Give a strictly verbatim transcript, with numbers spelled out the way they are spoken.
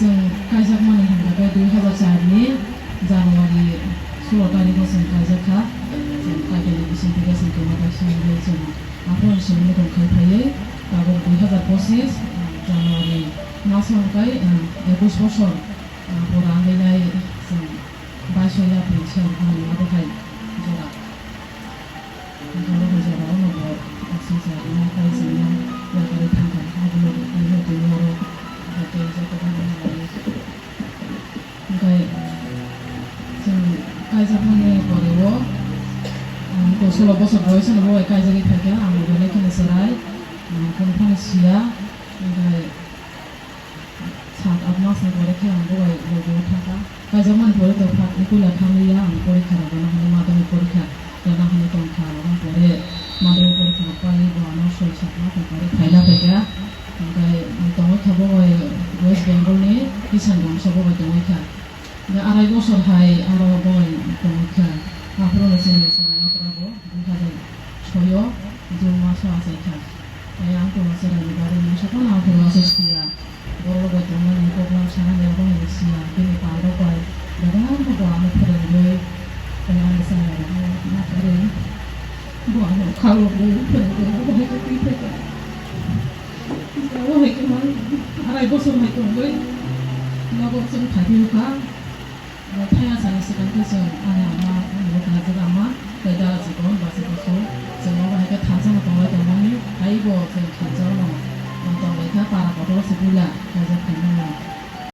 Chwng kaijakmani hwnkha khe dui hazar char ni January sulo tarikh o chwng kaijak kha. Chwng Kaitorni bisingtwi khe chwng kwma kaisa hwnwi chwng aphuru simi tong khai phaiwi tabuk dui hazar pochis January maso hwnkhe, ah, ekush bosor, ah, pura wngwi nai chwng baiso yapri chwng hwnwi abo hai jora. Hwnkhai o jora o nogo aswk jora no kai chwngno yakarwi thangkha, abono tini oro hwnkhe tei joto bai no hambai. Hwnkhe chwng kaijakmani pore o, um, kusolo bosor boyosano bo bai kaijagwi phaikha, ang bo belai kheno chwrai, um, kunu phano siya, hwnkhe Sat aat mas ni pore khe ang bo bai logi o thangkha. Kaijakmani pore to phatni puila thangwi ya ang porikha rwgana hwnwi madhyamik porikha rwna hwnwi tongkha. Aboni pore madhyamik porikha rok paiwi bo ano soi sat mas ni pore phaina phaikha. Hwnkhe tongwi kha bo bai West Bengal ni Kishanganj o bo bai tongwi kha. Hwnkhe arai bosor hai aro bo bai tongwi kha. Aphuru no chini chwrai okra bo dui hazar soi o June mas o achai kha. Tei ang tongma chwraini bagwi mungsa phano ang phuru aswk siya. Borok bai tongmani program sanani abo hai siya. Bini pal rok bai bebak no bo ano phwrwngwi tei ani chwrai rok no ma phwrwng. Bo ano khalogwi phwrwngwi abo hai khe twi phaikha. Abo hai khe man arai bosor hai tongwi nogo chwng phaiphiyokha. Bo thaya sani swkang khe se